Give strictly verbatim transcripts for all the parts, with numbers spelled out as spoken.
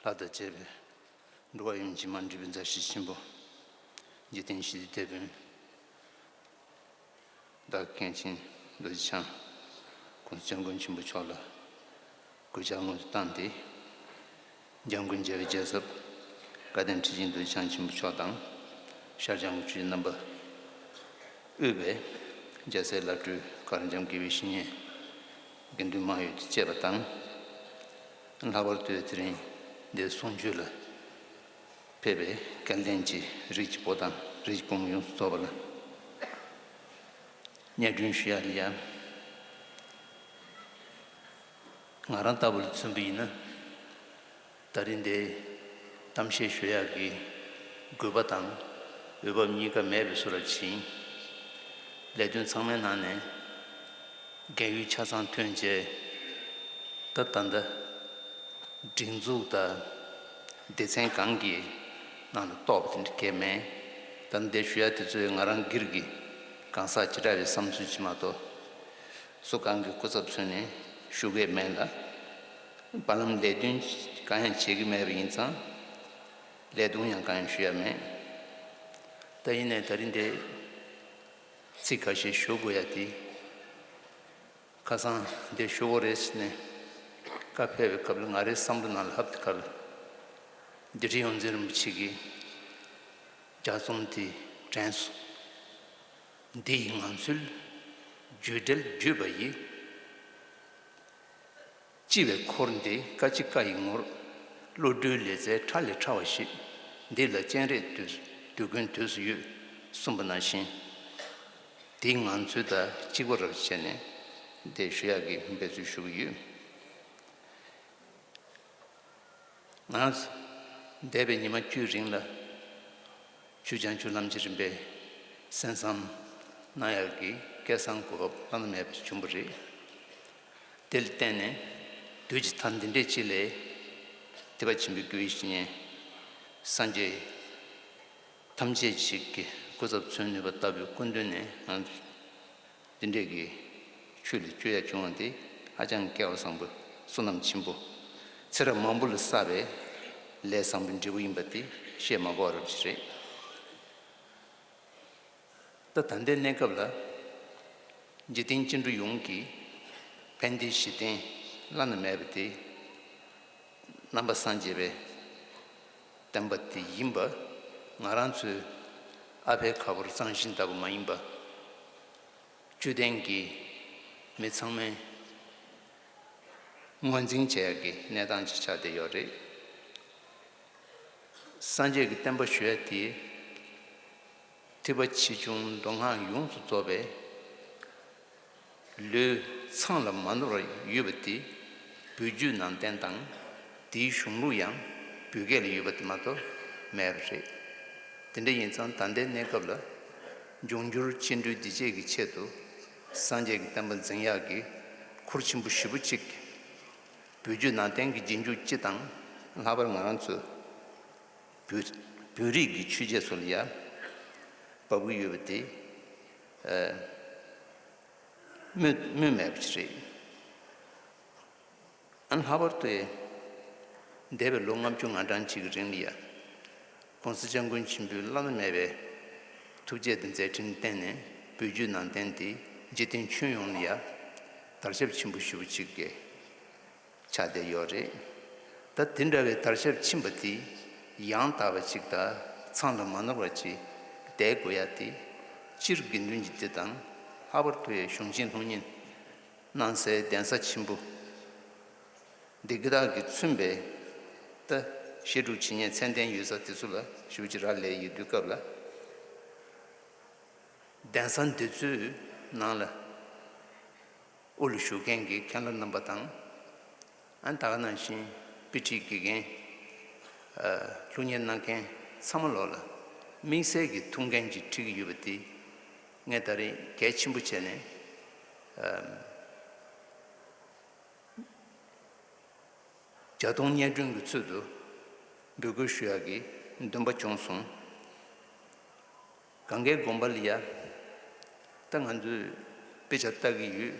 ལྷ་དང་བཅས་པའི་འགྲོ་བ་ཡོངས་ཀྱི་མ་འདྲིས་པའི་མཛའ་བཤེས་ཆེན་པོ། འཇིག་རྟེན་ཞི་བདེའི་དེད་དཔོན་བདག་མཁན་ཆེན་རྡོ་རྗེ་འཆང་༸གོང་ས་༸སྐྱབས་མགོན་ཆེན་པོ་མཆོག་ལ་གུས་ཕྱག་སྔོན་དུ་བཏང་སྟེ། འཇམ་མགོན་རྒྱལ་བའི་རྒྱལ་ཚབ་བཀའ་བསྟན་ཁྲི་ཆེན་རྡོ་རྗེ་འཆང་ཆེན་པོ་མཆོག་དང་། ཤར་བྱང་གི་ཆོས་རྣམ་པ་དབུས་པའི་རྒྱལ་སྲས་བླ་སྤྲུལ་གར་འཆམ་དགེ་བའི་བཤེས་གཉེན་དགེ་འདུན་མང་ཡོད་དུ་བཅས་པ་དང་། ལྷག་པར་དུ་དེ་རིང་འདིར་གསུང་ཆོས་ལ་ཕེབས་པའི་སྐལ་ལྡན་གྱི་རིགས་ཀྱི་བུ་དང་རིགས་ཀྱི་བུ་མོ་ཡོངས་སུ་རྫོགས་པ་ལ་སྙན་སྒྲོན་ཞུ་ཡ་ལ་ཡ། ང་རང་ལྟ་བུ་ལ་མཚོན་པ་ཡིན་ན། ད་རིང་འདིར་གཏམ་བཤད་ཞུ་ཡག་གི་དགོས་པ་དང་འོས་བབ་གཉིས་ཀ་མེད་པའི་བཟོ་འདྲ་ཅིག་ཡིན། ལས་དོན་ཚང་མའི་ནང་ནས་རྒན་ཡོལ་ཆ་ཚང་ཐོན་རྗེས། ད་ད་ལྟ་སྒྲིག་འཛུགས་དང་སྡེ་ཚན་གང་གི་ནང་ལ་གཏོགས་པ་དེ་འདྲ་གང་ཡང་མེད། ད་འདིར་ཞུ་ཡག་དེ་ཚོས་ང་རང་སྒེར་གྱི་གང་ཟག་བྱེ་བྲག་པའི་བསམ་ཚུལ་ཅིག་མ་གཏོགས། སུ་གང་གི་སྐུ་ཚབ་མཚོན་ནས་ཞུ་གི་མེད་ལ། བར་ལམ་ལས་དོན་གང་ཡང་བྱེད་ཀྱི་མེད་པ་ཡིན་ཙང་། ལས་དོན་ཡང་གང་ཡང་ཞུ་ཡ་མེད། ད་ཡིན་ནའི་ད་རིང་འདིར་ཚིག་ཁ་ཤས་ཞུ་དགོས་ཡ་དེ། ཁ་སང་འདིར་ཞུ་དགོས་རེད་ཟེར་ནས་བཀའ་ཕེབས་པའི་སྐབས་ལ་ང་རའི་བསམ་བློ་ནང་ལ་ལྷབ་དེ་ཁ་ལ། འདི་རི་ཡོངས་འཛིན་རིན་པོ་ཆེ་གིས་ལྗགས་རྩོམ་དེ་དྲན་སོང་། འདི་ཡིས་ང་ཚོའི་རྒྱུད་འགྲེལ་བརྒྱུད་པ་ཡི། ལྕི་བའི་འཁོར་འདི་བཀའ་ལྕི་བཀའ་ཡི་ངོར། བློ་གྲོས་ལེ་ཚན་ཕྲ་ལས་ཕྲ་བ་ཞིག་འདི་ལ་སྤྱན་རས་དུས་དུས་ཀུན་དུས་སུ་ཡོད། གསུངས་པ་ནང་བཞིན། འདི་ང་ཚོའི་དང་གཅིག་པ་རབ་བྱས་ནས་འདི་ཞུ་ཡག་གི་འབད་རྩོལ་ཞུ་གི་ཡོད། ང་རང་ཚོ་འདས་པའི་ཉི་མ་བཅུའི་རིང་ལ་ཆོས་བྱང་ཆུབ་ལམ་གྱི་རིམ་པའི་གསན་བསམ་གནང་ཡག་གི་སྐལ་བཟང་གོ་སྐབས་བླ་ན་མེད་པ་བྱུང་བ་རེད། དེ་ལ་བརྟེན་ནས་དུས་ཀྱི་མཐའ་འདི་འདྲའི་ཅིག་ལ་ཐེག་པ་ཆེན་པོའི་དགེ་བའི་བཤེས་གཉེན་སངས་རྒྱས་ཐམས་ཅད་ཅིག་གི་སྐུ་ཚབ་མཚོན་ནུས་པ་ལྟ་བུའི་སྐུ་མདུན་ནས་ང་ཚོ་འདི་འདྲའི་གི་ཆོས་ལ་བཅོས་ཡ་བྱུང་བ་འདི་ཧ་ཅང་སྐལ་བ་བཟང་པོ་བསོད་ནམས་ཆེན་པོ་ཚེ་རབས་མང་པོ་ལ་བསགས་པའི་ལས་བཟང་པོའི་འབྲས་བུ་ཡིན་པ་དེ་བཤད་མ་དགོས་པ་རབ་ཅིག་རེད། ད་ད་ལྟའི་གནས་སྐབས་ལ་འཇིག་རྟེན་སྐྱེ་འགྲོ་ཡོངས་ཀྱི་ཕན་བདེའི་གཞི་རྟེན་བླ་ན་མེད་པ་དེ་ནང་པ་སངས་རྒྱས་པའི་བསྟན་པ་དེ་ཡིན་པ། ང་རང་ཚོའི་ཨ་ཕའི་ཁ་ཕོར་གཙང་ཞིང་ལྟ་བུ་མ་ཡིན་པ། བཅུད་ལྡན་གྱི་མི་ཚང་མས་ངོས་འཛིན་བྱེད་ཡག་གི་གནས་སྟངས་ཅིག་ཆགས་བསྡད་ཡོད་རེད། སངས་རྒྱས་ཀྱི་བསྟན་པ་ཞུ་ཡ་དེ་ཐེག་པ་ཆེ་ཆུང་མདོ་སྔགས་ཡོངས་སུ་རྫོགས་པའི་ལུས་ཚང་ལ་མ་ནོར་བར་ཡོད་པ་དེ་བོད་བརྒྱུད་ནང་བསྟན་དང་། དེའི་གཞུང་ལུགས་ཡང་བོད་སྐད་ལ་ཡོད་པ་དེ་མ་གཏོགས་མེད་པ་རེད། དེ་འདྲ་ཡིན་ཙང་ད་ལྟའི་གནས་སྐབས་ལ་འབྱུང་འགྱུར་སྐྱེ་འགྲོའི་བདེ་སྐྱིད་ཀྱི་ཆེད་དུ་སངས་རྒྱས་ཀྱི་བསྟན་པ་འཛིན་ཡག་གི་ཁུར་ཆེན་པོ་ཞེ་པོ་ཅིག་བོད་བརྒྱུད་ནང་བསྟན་གྱི་རྗེས་འཇུག་སྤྱི་དང་། ལྷག་པར་ང་རང་ཚོ་བོད་བོད་རིགས་ཀྱི་ཆོས་བྱེད་ཚོ་ལ་ཡང་བབས་ཀྱི་ཡོད་པ་དེ་ཨ་སྨོས་སྨོས་མེད་པ་ཞིག་རེད། ཨ་ལྷག་པར་དུ་འདས་པའི་ལོ་ལྔ་བཅུ་ང་གྲངས་ཅིག་གི་རིང་ལ་ཡང་༸གོང་ས་༸སྐྱབས་མགོན་ཆེན་པོའི་བླ་ན་མེད་པའི་ཐུགས་རྗེ་དང་མཛད་འཕྲིན་བརྟེན་ནས་བོད་བརྒྱུད་ནང་བསྟན་དེ་འཇིག་རྟེན་ཁྱོན་ཡོངས་ལ་ཡང་དར་ཁྱབ་ཆེན་པོ་ཞེ་པོ་ཅིག་གི་ཆགས་བསྡད་ཡོད་རེད། ད་དེ་འདྲ་བའི་དར་ཁྱབ་ཕྱིན་པ་དེ་ཡང་དག་པ་ཅིག་དང་ཚང་ལ་མ་ནོར་བ་ཅིག་བསྡད་དགོས་ཡ་དེ་སྤྱིར་དགེ་འདུན་གྱི་སྡེ་དང་། ལྷག་པར་དུ་ཡང་གཞུང་ཆེན་སློབ་གཉེར་གནང་སའི་གདན་ས་ཆེན་པོ་འདི་གི་བདག་གིས་མཚོན་པའི་ད་བཤད་སྒྲུབ་བྱེད་མཁན་ཚད་ལྡན་ཡོད་ས་དེ་ཚོ་ལ་ཞེ་པོ་ཅིག་རག་ལས་ཡོད་དུས་སྐབས་ལ། གདན་ས་འདི་ཚོའི་ནང་ལ་དབུ་ལ་བཞུགས་མཁན་གྱི་མཁན་སློབ་རྣམ་པ་དང་། ཨ་ནི་ད་ག་ནང་བཞིན་དཔེ་ཁྲིད་དགེ་རྒན། ཨ་སློབ་གཉེར་གནང་མཁན་ཚང་མ་ལོག་ལ་དམིགས་བསལ་གྱི་ཐུགས་འགན་ཅིག་འཁྲི་གི་ཡོད་པ་དེ་ངས་ད་རེས་གལ་ཆེན་པོ་བྱས་ནས་ཨ་བརྒྱ་སྟོང་སྙན་སྒྲོན་གྱི་ཚུལ་དུ་འབོད་སྐུལ་ཞུ་ཡག་གི་འདུན་པ་བྱུང་སོང་། གངྒཱའི་དགོན་པ་ལ་ཡ། ད་ང་ཚོས་དཔེ་ཆ་ལྟ་གི་ཡོད།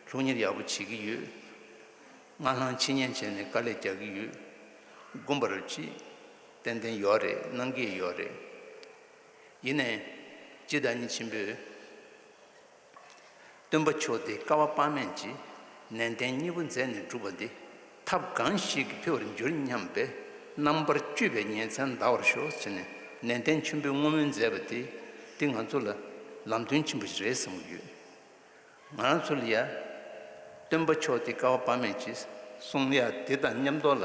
སློབ་གཉེར་ཡག་པོ་བྱེད་ཀྱི་ཡོད། སྔ་ལངས་ཕྱི་ཉལ་བྱས་ནས་དཀའ་ལས་རྒྱག་གི་ཡོད། དགོངས་པ་རབ་ཅིག་ཏན་ཏན་ཡོད་རེད། གནང་གི་ཡོད་རེད། ཡིན་ནའི་སྤྱིར་བདག་ཉིད་ཆེན་པོས། སྟོན་པ་མཆོག་དེ་བསྐལ་པ་དཔག་མེད་ཀྱི་ནན་ཏན་སྙིང་པོ་མཛད་ནས་བསྒྲུབས་པ་འདི་ཐབས་གང་ཞིག་གིས་འཕེལ་བར་འགྱུར་སྙམ་པའི་རྣམ་པར་དཔྱོད་པའི་ཉིན་མཚན་འདའ་བར་ཤོག་ཟེར་ནས་ནན་ཏན་ཆེན་པོས་བསྔོ་སྨོན་མཛད་པ་དེ་དེ་ང་ཚོ་ལ་ལམ་སྟོན་ཆེན་པོ་ཞིག་རེད་བསམ་གྱི་ཡོད། ང་རང་ཚོ་ལ་ཡ། སྟོན་པ་མཆོག་དེ་བསྐལ་པ་དཔག་མེད་ཀྱི་གསུང་ཡ་དེ་དང་མཉམ་དུ་ལ།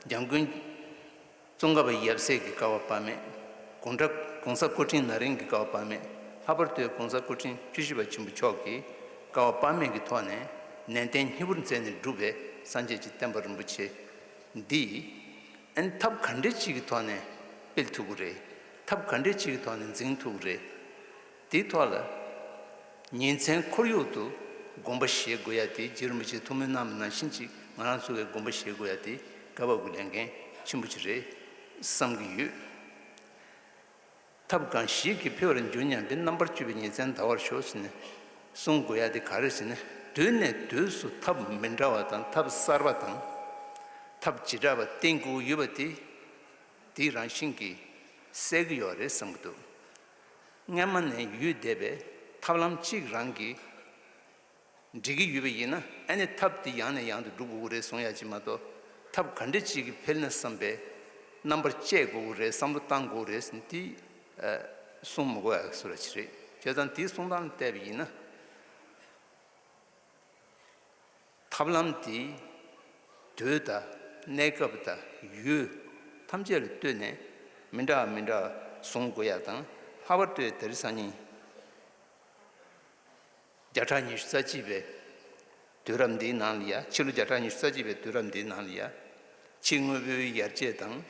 འཇམ་མགོན་ཙོང་ཁ་པ་ཡབ་སྲས་ཀྱི་བསྐལ་པ་དཔག་མེད། གོང་གྲགས་གོང་ས་སྐུ་ཕྲེང་ན་རིམ་གྱི་བསྐལ་པ་དཔག་མེད། ལྷག་པར་དུ་གོང་ས་སྐུ་ཕྲེང་བཅུ་བཞི་པ་ཆེན་པོ་མཆོག་གི་བསྐལ་པ་དཔག་མེད་ཀྱི་ཐོག་ནས་ནན་ཏན་སྙིང་པོར་མཛད་ནས་བསྒྲུབས་པའི་སངས་རྒྱས་ཀྱི་བསྟན་པ་རིན་པོ་ཆེ་འདི། ཨན་ཐབས་ག་འདྲ་ཅིག་གི་ཐོག་ནས་སྤེལ་ཐུབ་ཀྱི་རེད། ཐབས་ག་འདྲ་ཅིག་གི་ཐོག་ནས་འཛིན་ཐུབ་ཀྱི་རེད། དེའི་ཐོག་ལ། ཉིན་མཚན་ཁོར་ཡུག་ཏུ་དགོངས་པ་བཞེས་དགོས་ཡ་དེ་རྗེ་རིན་པོ་ཆེས་ཐུགས་སྨོན་གནང་བ་ནང་བཞིན་ཅིག་ང་རང་ཚོ་གིས་དགོངས་པ་བཞེས་དགོས་ཡ་དེ་སྐབས་བབ་ཀྱི་ལས་འགན་ཆེན་པོ་ཅིག་རེད་བསམ་གྱི་ཡོད། ཐབས་གང་ཞིག་གིས་འཕེལ་བར་འགྱུར་སྙམ་པའི་རྣམ་པར་དཔྱོད་པའི་ཉིན་མཚན་འདའ་བར་ཤོག་ཟེར་ནས་གསུང་དགོས་ཡ་དེ་ག་རེ་ཟེར་ན་དུས་ནས་དུས་སུ་ཐབས་མི་འདྲ་བ་དང་ཐབས་གསར་པ་དང་། ཐབས་བྱེ་བྲག་པ་བསྟེན་དགོས་ཡོད་པ་དེ་དེའི་རང་བཞིན་གྱིས་གསལ་གྱི་ཡོད་རེད་བསམ་གྱི་འདུག་སྔན་མ་ནས་ཡོད་བསྡད་པའི་ཐབས་ལམ་གཅིག་རང་གིས་འགྲིག་གི་ཡོད་པ་ཡིན་ན་ཨ་ནི་ཐབས་དེ་ཡང་ནས་ཡང་དུ་སྒྲུབ་དགོས་ཀྱི་རེད་གསུང་ཡ་ཅིག་མ་གཏོགས་ཐབས་ག་འདྲ་ཅིག་གིས་འཕེལ་ན་བསམ་པའི་རྣམ་པར་དཔྱད་དགོས་ཀྱི་རེད། བསམ་བློ་བཏང་དགོས་ཀྱི་རེད་ཟེར་ནས་དེ་གསུང་མི་དགོས་ཡ་བཟོ་འདྲ་ཅིག་རེད། བྱས་ཙང་དེའི་གསུང་སྟངས་ལ་བལྟས་པ་ཡིན་ན། ཐབས་ལམ་དེ་དུས་དང་གནས་སྐབས་དང་ཡུལ་ཐམས་ཅད་ལ་ལྟོས་ནས་མི་འདྲ་བ་མི་འདྲ་བ་བཟུང་དགོས་ཡ་དང་། ལྷག་པར་དུ་དེ་རིང་སང་ཉིན་བརྒྱ་ཕྲག་ཉི་ཤུ་རྩ་གཅིག་པའི་དུས་རབས་འདིའི་ནང་ལ་ཡ། ཕྱི་ལོ་བརྒྱ་ཕྲག་ཉི་ཤུ་རྩ་གཅིག་པའི་དུས་རབས་འདིའི་ནང་ལ་ཡ། ཕྱི་དངོས་པོའི་ཡར་རྒྱས་དང་།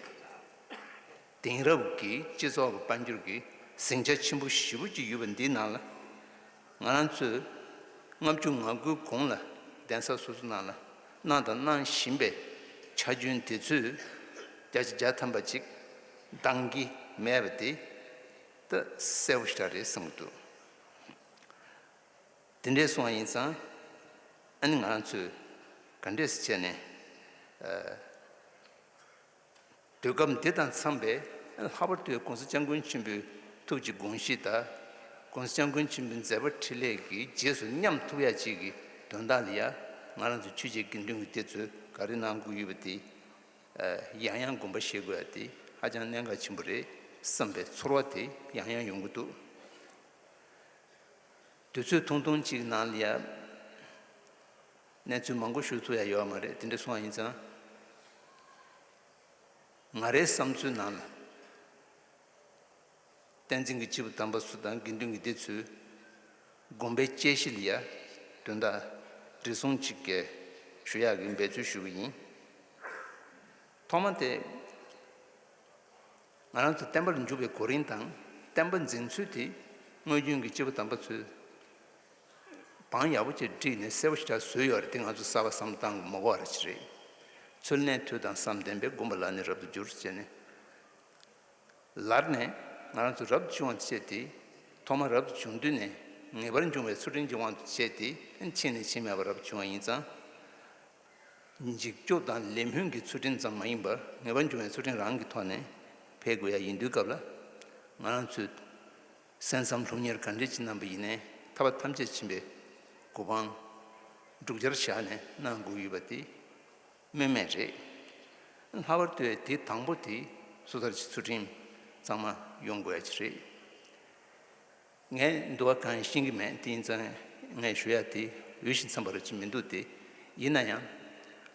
དེང་རབས་ཀྱི་སྤྱི་ཚོགས་ཀྱི་དཔལ་འབྱོར་གྱི་ཟིང་ཆ་ཆེན་པོ་ཞེ་པོ་ཅིག་ཡོད་པ་འདིའི་ནང་ལ། ང་རང་ཚོས་ལྔ་བཅུ་ང་དགུའི་གོང་ལ་གདན་ས་སོ་སོ་ནང་ལ་གནང་དང་གནང་བཞིན་པའི་ཆ་རྐྱེན་དེ་ཚོས་བརྒྱ་ཆ་བརྒྱ་ཐམ་པ་ཅིག་འདང་གི་མེད་པ་དེ་ད་གསལ་པོ་ཞེ་དྲག་རེད་བསམ་གྱི་འདུག་དེ་འདྲས་སོང་བ་ཡིན་ཙང་ཨ་ནི་ང་རང་ཚོས་ག་འདྲས་སེ་བྱས་ནས་ཨ། དུས་སྐབས་འདི་དང་འཚམས་པའི་ལྷག་པར་དུ་༸གོང་ས་༸སྐྱབས་མགོན་ཆེན་པོའི་ཐུགས་ཀྱི་དགོངས་གཞི་དང་༸གོང་ས་༸སྐྱབས་མགོན་ཆེན་པོའི་མཛད་པ་འཕྲིན་ལས་ཀྱི་རྗེས་སུ་མཉམ་ཐུབ་ཡ་གཅིག་གི་དོན་དག་ལ་ཡ་ང་རང་ཚོ་ཆོས་བྱེད་དགེ་འདུན་གྱི་སྡེ་ཚོས་ག་རེ་གནང་དགོས་ཡོད་པ་དེ་ཡང་ཡང་དགོངས་པ་བཞེས་དགོས་ཡ་དེ་ཧ་ཅང་གནད་འགག་ཆེན་པོ་རེད་བསམ་པའི་ཚོར་བ་དེ་ཡང་ཡང་ཡོང་གི་འདུག་དུས་ཚོད་ཐུང་ཐུང་གཅིག་ནང་ལ་ཡ་གནས་ཚུལ་མང་པོ་ཞུ་ཐུབ་ཡ་ཡོད་མ་རེད། དེ་འདྲ་སོང་བ་ཡིན་ཙང་། ང་རའི་བསམ་ཚུལ་ནང་ལ། བསྟན་འཛིན་གྱི་སྐྱེས་བུ་དམ་པ་ཚོ་དང་དགེ་འདུན་གྱི་སྡེ་ཚོའི་དགོངས་པའི་དཔྱད་གཞི་ལ་ཡ་དོན་དག་འབྲི་གསུང་གཅིག་གི་ཞུ་ཡག་གི་འབད་རྩོལ་ཞུ་གི་ཡིན། ཐོག་མ་དེ་ང་རང་ཚོ་བསྟན་པ་ལ་འཇུག་པའི་གོ་རིམ་དང་བསྟན་པ་འཛིན་ཚུལ་དེ་སྔོན་བྱོན་གྱི་སྐྱེས་བུ་དམ་པ་ཚོས། བང་ཡག་པོ་ཅིག་བསྒྲིགས་ནས་གསལ་པོ་ཞེ་དྲག་བཟོས་ཡོད་རེད། དེ་ང་ཚོ་གསར་པ་བསམ་བློ་བཏང་དགོས་མ་དགོས་རེད་ཅི་རེད། ཚུལ་གནས་ཐོས་དང་བསམ་ལྡན་པས། སྒོམ་པ་ལ་ནི་རབ་ཏུ་འགྱུར་ཟེར་ནས། ལར་ནས་ང་རང་ཚོ་རབ་ཏུ་བྱུང་བ་བྱས་ཏེ། ཐོག་མར་རབ་ཏུ་བྱུང་དུས་ནས་ངེས་པར་འབྱུང་བའི་ཚུལ་ཁྲིམས་ཀྱི་དབང་དུ་བྱས་ཏེ། ཕྱིན་ནས་ཕྱིན་མེད་པར་རབ་ཏུ་བྱུང་བ་ཡིན་ཙང་། འཇིགས་སྐྱོབ་དང་ལས་སྨོན་གྱི་ཚུལ་ཁྲིམས་ཙམ་མ་ཡིན་པར་ངེས་པར་འབྱུང་བའི་ཚུལ་ཁྲིམས་རང་གི་ཐོག་ནས་འཕེལ་དགོས་ཡ་ཡིན་དུས་སྐབས་ལ། ང་རང་ཚོས་གསན་བསམ་སློབ་གཉེར་ག་འདྲས་ཅིག་གནང་པ་ཡིན་ནའི་ཐར་པ་ཐམས་ཅད་མཁྱེན་པའི་གོ་འཕང་བསྒྲུབ་བྱར་བཞག་ནས་གནང་དགོས་ཡོད་པ་དེ་སྨོས་མེད་རེད། ལྷག་པར་དུ་དེ་དང་པོ་དེ་སོ་ཐར་གྱི་ཚུལ་ཁྲིམས་གཙང་མ་ཡོང་དགོས་ཡ་ཅིག་རེད། ངས་འདུལ་བ་གང་ཤེས་ཀྱི་མེད། དེ་ཡིན་ཙང་ངས་ཞུ་ཡ་དེ་འོས་ཤིང་འཚམས་པ་རུ་ཅིག་མི་འདུག་སྟེ། ཡིན་ན་ཡང་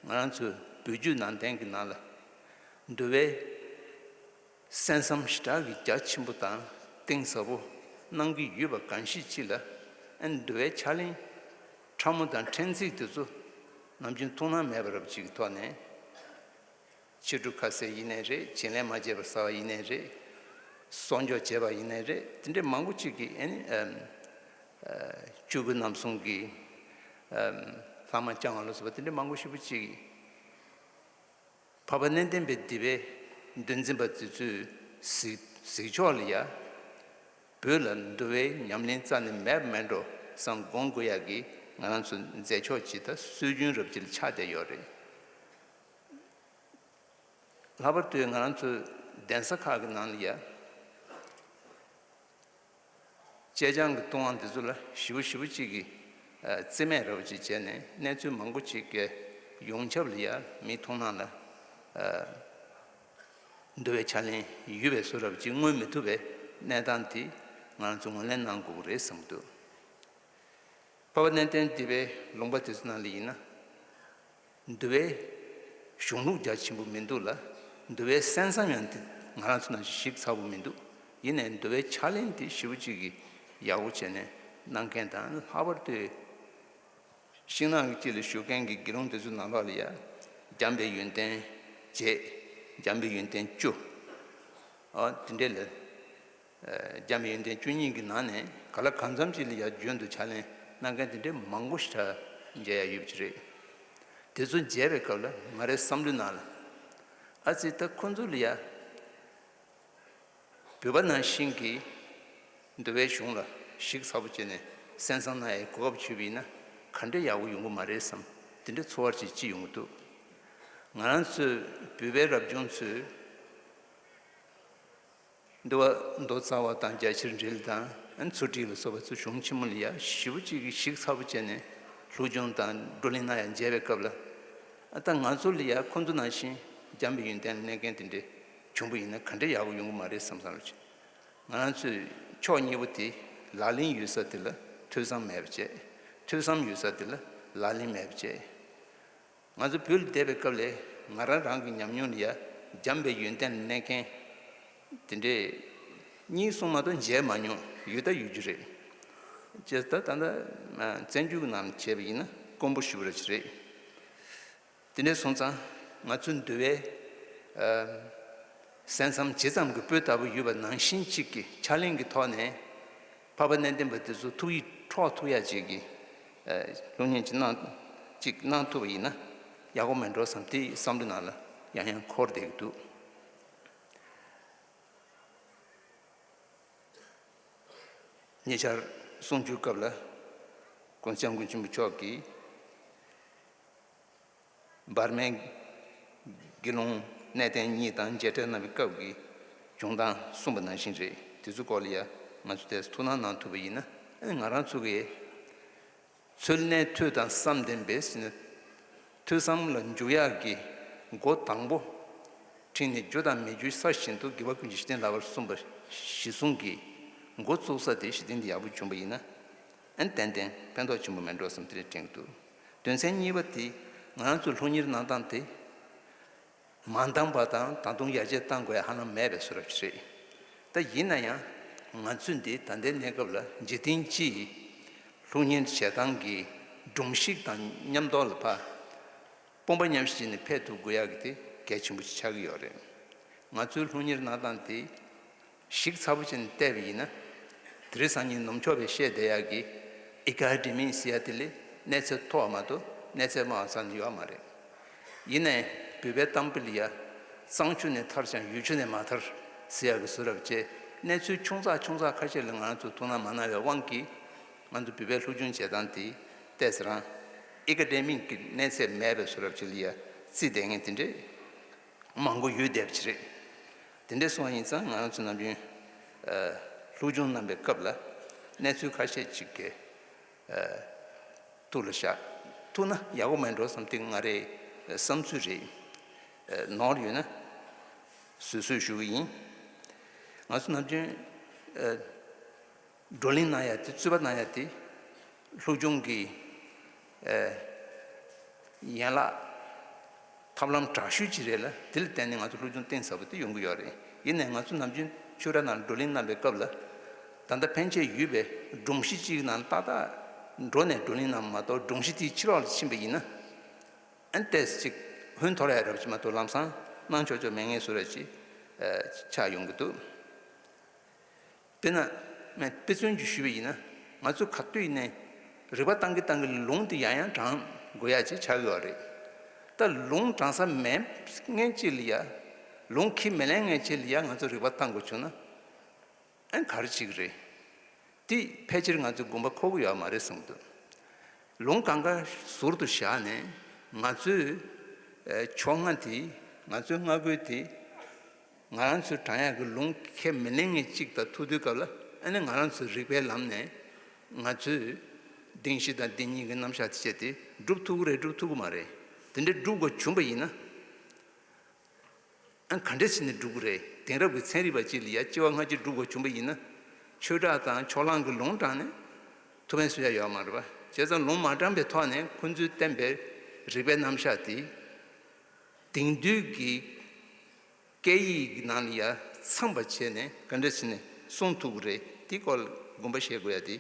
ང་རང་ཚོའི་བོད་བརྒྱུད་ནང་བསྟན་གྱི་ནང་ལ་འདུལ་བའི་གསན་བསམ་ཞེ་དྲག་གི་རྒྱ་ཆེན་པོ་དང་གཏིང་ཟབ་པོ་གནང་གི་ཡོད་པ་གང་ཤེས་ཅིག་ལ། ཨ་ནི་འདུལ་བའི་ཕྱག་ལེན་ཕྲ་མོ་དང་ཕྲན་ཚེགས་དེ་ཚོ་ནམ་རྒྱུན་ཐུགས་སྣང་མེད་པ་རབ་ཅིག་གི་ཐོག་ནས། ཕྱི་དྲོ་ཁ་ཟས་ཡིན་ནའི་རེད། བྱིན་ལེན་མ་བྱས་པར་ཟ་བ་ཡིན་ནའི་རེད། གསོག་འཇོག་བྱས་པ་ཡིན་ནའི་རེད། དེ་འདྲའི་མང་པོ་ཅིག་གིས་ཨ་ནི་ཨམ་ཨ་ཆོས་གོས་རྣམ་གསུམ་གྱི་ཨམ་ལྷག་མ་བརྐྱང་བ་ལ་སོགས་པ་དེ་འདྲའི་མང་པོ་ཞེ་པོ་ཅིག་གིས། འཕགས་པ་གནས་བརྟན་པའི་སྡེ་པའི་འདུལ་འཛིན་པ་དེ་ཚོའི་གཟིགས་གཟིགས་ཕྱོགས་ལ་ཡ། བོད་ལ་འདུལ་བའི་ཉམས་ལེན་རྩ་ནས་མེད་མེད་འགྲོ་བསམ་དགོངས་དགོས་ཡག་གི་ང་རང་ཚོ་མཛད་ཕྱོགས་ཅིག་དང་སྲོལ་རྒྱུན་རབ་ཅིག་ལ་ཆགས་བསྡད་ཡོད་རེད། ལྷག་པར་དུ་ང་རང་ཚོའི་གདན་ས་ཁག་གི་ནང་ལ་ཡ། བཅད་བྱང་གི་བཏུང་བ་འདི་ཚོ་ལ་ཞེ་པོ་ཞེ་པོ་ཅིག་གིས་ཨ་རྩིས་མེད་ར་བ་ཅིག་བྱས་ནས། གནས་ཚུལ་མང་པོ་ཅིག་གི་ཡོངས་ཁྱབ་ལ་ཡ་མིའི་མཐོང་སྣང་ལ་ཨ་འདུལ་བའི་ཕྱག་ལེན་ཡོད་པའི་བཟོ་འདྲ་བ་ཅིག་མངོན་མི་ཐུབ་པའི་གནས་སྟངས་དེ་ང་རང་ཚོས་ངོས་ལེན་གནང་དགོས་ཀྱི་རེད་བསམ་གྱི་འདུག། འཕགས་པ་གནས་བརྟན་སྡེ་པའི་ལུང་པ་དེ་ཚོ་ནང་ལ་ཡིན་ན། འདུལ་བའི་གཞུང་ལུགས་རྒྱ་ཆེན་པོ་མི་འདུག་ལ། འདུལ་བའི་གསན་བསམ་ཡང་དེ་ང་རང་ཚོ་ནང་བཞིན་ཞིབ་ཚགས་པོ་མི་འདུག། ཡིན་ནའི་འདུལ་བའི་ཕྱག་ལེན་དེ་ཞེ་པོ་ཅིག་གིས་ཡག་པོ་བྱས་ནས་གནང་མཁན་དང་། ལྷག་པར་དུ་ཤིང་ནགས་ཀྱི་དཀྱིལ་ལ་བཞུགས་མཁན་གྱི་དགེ་སློང་དེ་ཚོའི་ནང་ལོགས་ལ་ཡ། འཇམ་པའི་ཡོན་ཏན་བརྒྱད། འཇམ་པའི་ཡོན་ཏན་བཅུ། ཨ་དེ་འདྲས་ལ། ཨ་འཇམ་པའི་ཡོན་ཏན་བཅུ་གཉིས་ཀྱི་ནང་ནས་ག་ལ་གང་འཚམ་ཅིག་ལ་ཡ་རྒྱུན་དུ་ཕྱག་ལེན་གནང་མཁན་དེ་འདྲས་མང་པོ་ཞིག་མཇལ་ཡ་ཡོད་པ་ཅིག་རེད། དེ་ཚོ་མཇལ་བའི་སྐབས་ལ་ང་རའི་བསམ་བློའི་ནང་ལ། ཨ་ཙི་ད་ཁོ་ཚོ་ལ་ཡ། བོད་པ་ནང་བཞིན་གྱི་འདུལ་བའི་གཞུང་ལ་ཞིབ་ཚགས་པོ་བྱས་ནས་གསན་བསམ་གནང་ཡའི་གོ་སྐབས་བྱུང་བ་ཡིན་ན་ག་འདྲས་ཡག་པོ་ཡོང་གི་མ་རེད་བསམ། དེ་འདྲས་ཚོར་བ་ཅིག་སྐྱེ་ཡོང་གི་འདུག། ང་རང་ཚོའི་བོད་པའི་རབ་བྱུང་ཚོས། འདུལ་བ་མདོ་རྩ་བ་དང་རྒྱ་ཆེར་འགྲེལ་དང་ཚུལ་ཁྲིམས་ལ་སོགས་པ་ཚོ་གཞུང་ཆེན་མོ་ལ་ཡ་ཞེ་པོ་ཅིག་གིས་ཞིབ་ཚགས་པོ་བྱས་ནས་བློ་སྦྱོང་དང་བགྲོ་གླེང་གནང་ཡ་མཇལ་བའི་སྐབས་ལ། ཨ་ད་ང་ཚོ་ལ་ཡ་ཁོ་ཚོ་ནང་བཞིན་འཇམ་པའི་ཡོན་ཏན་ལ་གནས་མཁན་དེ་འདྲས་བྱུང་པ་ཡིན་ན་ག་འདྲས་ཡག་པོ་ཡོང་གི་མ་རེད་བསམ་བསམ་བྱས། ང་རང་ཚོས་ཕྱོགས་གཉིས་པོ་དེ། ལག་ལེན་ཡོད་ས་དེ་ལ་ཐོས་བསམ་མེད་པ་བྱས། ཐོས་བསམ་ཡོད་ས་དེ་ལ་ལག་ལེན་མེད་པ་བྱས། ང་ཚོ་བོད་ལ་བསྡད་པའི་སྐབས་ལ་ང་རང་རང་གི་ཉམས་མྱོང་ལ་ཡ་འཇམ་པའི་ཡོན་ཏན་ལ་གནས་མཁན་དེ་འདྲས་གཉིས་གསུམ་མ་གཏོགས་མཇལ་མ་མྱོང་། ཡོད་ད་ཡོད་རྒྱུ་རེད། བྱས་ད་ད་ལྟ་བཙན་བྱོལ་གྱི་ནང་བྱས་པ་ཡིན་ན་དཀོན་པོ་ཞེ་པོ་ར་ཅིག་རེད། དེ་འདྲས་སོང་ཙང་ང་ཚོའི་འདུལ་བའི་གསན་བསམ་ཇི་ཙམ་གྱི་སྤུས་དག་པོ་ཡོད་པ་ནང་བཞིན་གཅིག་གི་ཕྱག་ལེན་གྱི་ཐོག་ནས། འཕགས་པ་གནས་བརྟན་པ་དེ་ཚོ་ཐུགས་ཡིད་འཕྲོག་ཐུབ་ཡ་ཅིག་གི་ཨ་སློབ་གཉེར་ཅིག་གནང་ཅིག་གནང་ཐུབ་པ་ཡིན་ན་ཡག་པོ་མེད་འགྲོ་བསམ། དེ་བསམ་བློ་ནང་ལ་ཡང་ཡང་འཁོར་བསྡད་ཀྱི་འདུག། ཉེ་ཆར་གསུང་ཆོས་སྐབས་ལ་༸གོང་ས་༸སྐྱབས་མགོན་ཆེན་པོ་མཆོག་གིས། འབར་མའི་དགེ་སློང་གནས་བརྟན་གཉིས་དང་མཇལ་འཕྲད་གནང་བའི་སྐབས་ཀྱི་བྱུང་སྟངས་གསུངས་པ་ནང་བཞིན་རེད། དེ་ཚོའི་སྐོར་ལ་ཡ་ང་ཚོ་ཏོག་ཙམ་ཐུགས་སྣང་གནང་ཐུབ་པ་ཡིན་ན། ཨ་ནི་ང་རང་ཚོ་གིས་ཚུལ་གནས་ཐོས་དང་བསམ་ལྡན་པས་ཟེར་ནས། ཐོས་བསམ་ལ་འཇུག་ཡག་གི་སྒོ་དང་པོ་ཁྲིད་ནས་རྒྱུ་དང་མི་རྒྱུའི་ས་བཞིན་དུ་དགེ་བ་ཀུན་གྱི་གཞི་རྟེན་ལགས་པར་གསུངས་པ་གཞི་བཟུང་གི་འགོ་བཙུགས་ས་དེ་གཞི་རྟེན་དེ་ཡག་པོ་བྱུང་པ་ཡིན་ན། ཨ་ནི་ཏན་ཏན་ཕན་ཐོགས་ཆེན་པོ་མེད་འགྲོ་བསམ་དེ་འདྲས་དྲན་གྱི་འདུག། དོན་ཚན་གཉིས་པ་དེ་ང་རང་ཚོའི་སློབ་གཉེར་གནང་སྟངས་དེ། མ་འདང་བ་དང་ད་དུང་ཡར་རྒྱས་གཏང་དགོས་ཡ་ཧ་ལམ་མེད་པའི་བཟོ་འདྲ་ཞིག་རེད། ད་ཡིན་ན་ཡང་ང་ཚོས་འདི་ད་ལྟའི་གནས་སྐབས་ལ་འཇིག་རྟེན་སྤྱིའི་སློབ་གཉེར་བྱེད་སྟངས་ཀྱི་སྒྲོམ་གཞི་དང་མཉམ་དུ་ལ་ཕར་དཔུང་པ་མཉམ་གཤིབ་བྱས་ནས་ཕེབས་ཐུབ་དགོས་ཡ་གི་དེ་གལ་ཆེན་པོ་ཞིག་ཆགས་ཀྱི་ཡོད་རེད། ང་ཚོའི་སློབ་གཉེར་གནང་སྟངས་དེ། ཞིབ་ཚགས་པོ་བྱས་ནས་བལྟས་པ་ཡིན་ན། དེ་རིང་སང་ཉིན་ནུབ་ཕྱོགས་པས་བཤད་བསྡད་ཡག་གི་ཨེ་ཀ་ཌེ་མི་ཟེར་ཡ་དེ་ལས་གནས་ཚད་མཐོ་བ་མ་གཏོགས་གནས་ཚད་དམའ་བ་རྩ་ནས་ཡོད་མ་རེད། ཡིན་ནའི་བོད་པའི་གཏམ་དཔེ་ལ་ཡ། གཙང་ཆུ་ནས་ཐར་ཀྱང་ཡུལ་ཆུ་ནས་མ་ཐར་ཟེར་ཡག་གི་བཟོ་འདྲ་བྱས། གནས་ཚུལ་ཆུང་ཙག་ཆུང་ཙག་ཁ་ཤས་ལ་ང་རང་ཚོས་ཐུགས་སྣང་མ་གནང་བའི་དབང་གིས། ང་ཚོ་བོད་པའི་སློབ་སྦྱོང་བྱེད་སྟངས་དེ་ཏོག་ཙམ་རང་ཨེ་ཀ་ཌེ་མིག་གི་གནས་ཚད་མེད་པའི་བཟོ་འདྲ་ཅིག་ལ་ཡ་བརྩིས་བསྡད་མཁན་དེ་འདྲས། མང་པོ་ཡོད་བསྡད་པ་ཅིག་རེད། དེ་འདྲ་སོང་བ་ཡིན་ཙང་ང་རང་ཚོ་ནམ་རྒྱུན་ཨ་སློབ་སྦྱོང་གནང་པའི་སྐབས་ལ་གནས་ཚུལ་ཁ་ཤས་ཅིག་གི་ཨ་ཐུགས་ལ་བཞག་ཐུབ་ན་ཡག་པོ་མེད་འགྲོ་བསམ་དེ་ང་རའི་བསམ་ཚུལ་རེད། ཨ་ནོར་ཡོད་ན་བཟོད་གསོལ་ཞུ་གི་ཡིན། ང་ཚོ་ནམ་རྒྱུན་ཨ་བགྲོ་གླེང་གནང་ཡ་དེ། རྩོད་པ་གནང་ཡ་དེ་སློབ་སྦྱོང་གི་ཨ་ཡན་ལག་ཐབས་ལམ་དྲག་ཤོས་ཅིག་རེད་ལ། དེ་ལ་བརྟེན་ནས་ང་ཚོ་སློབ་སྦྱོང་གཏིང་ཟབ་པོ་དེ་ཡོང་གི་ཡོད་རེད། ཡིན་ནའི་ང་ཚོ་ནམ་རྒྱུན་ཆོས་ར་ནང་བགྲོ་གླེང་གནང་པའི་སྐབས་ལ། ད་ལྟ་ཕན་ཆད་ཡོད་པའི་སྒྲོམ་གཞི་གཅིག་ནང་ཏག་ཏག་འགྲོ་ནས་བགྲོ་གླེང་གནང་བ་མ་གཏོགས། སྒྲོམ་གཞི་དེའི་ཕྱི་ལོགས་ལ་ཕྱིན་པ་ཡིན་ན། ཨ་ནི་ཏོག་ཙམ་ཅིག་ཧོན་འཐོར་ཡ་རབ་ཅིག་མ་གཏོགས་ལམ་སང་གནང་ཆོག་ཆོག་མེད་མཁན་བཟོ་འདྲ་ཅིག་ཨ་ཆགས་ཡོང་གི་འདུག། དཔེར་ན། དཔེ་མཚོན་གྱིས་ཞུས་པ་ཡིན་ན། ང་ཚོས་ག་དུས་ནས་རིག་པ་བཏང་གི་བཏང་གི་ལུང་དེ་ཡང་ཡང་དྲངས་དགོས་ཡ་ཅིག་ཆགས་ཀྱི་ཡོད་རེད། ད་ལུང་དྲངས་ས་མེད་མཁན་ཅིག་ལ་ཡ། ལུང་ཁས་མི་ལེན་མཁན་ཅིག་ལ་ཡ་ང་ཚོས་རིག་པ་བཏང་དགོས་བྱུང་ན། ཨ་ནི་ག་རེ་བྱེད་ཀྱི་རེད། དེ་ཕལ་ཆེར་ང་ཚོས་དགོངས་པ་འཁོར་གྱི་ཡོད་མ་རེད་བསམ་གྱི་འདུག། ལུང་གང་ག་ཟུར་དུ་བཞག་ནས་ང་ཚོས་ཨ་ཕྱོགས་སྔ་དེ་ ང་ཚོའི་སྔ་རྒོལ་དེ་ང་རང་ཚོའི་དྲང་ཡག་གི་ལུང་ཁས་མི་ལེན་མཁན་གཅིག་དང་ཐུག་དུས་སྐབས་ལ། ཨ་ནི་ང་རང་ཚོའི་རིག་པའི་ལམ་ནས་ང་ཚོས་གདིང་བཞི་དང་གདིང་གཉིས་ཀྱི་རྣམ་གཞག་དེ་བྱས་ཏེ་སྒྲུབ་ཐུབ་ཀྱི་རེད་སྒྲུབ་ཐུབ་ཀྱི་མ་རེད། དེ་འདྲའི་སྒྲུབ་དགོས་བྱུང་པ་ཡིན་ན། ཨ། ག་འདྲ་བྱས་ནས་སྒྲུབ་ཀྱི་རེད། དེང་རབས་ཀྱི་ཚན་རིག་པ་གཅིག་ལ་ཡ་སྐྱེ་བ་སྔ་ཕྱི་སྒྲུབ་དགོས་བྱུང་པ་ཡིན་ན། ཆོས་གྲགས་དང་ཕྱོགས་གླང་གི་ལུང་དྲངས་ནས་ཐུགས་ཕན་གསོས་ཡ་ཡོད་མ་རེད་པ། བྱས་ཙང་ལུང་མ་དྲངས་པའི་ཐོག་ནས་ཁོང་ཚོས་བསྟན་པའི་རིག་པའི་རྣམ་གཞག་དེ་དེང་དུས་ཀྱི་སྐད་ཡིག་གི་ནང་ལ་ཡ་ཚང་བ་བྱས་ནས་ག་འདྲ་བྱས་ནས་གསུང་ཐུབ་ཀྱི་རེད། དེའི་སྐོར་ལ་དགོངས་པ་བཞེས་དགོས་ཡ་དེ་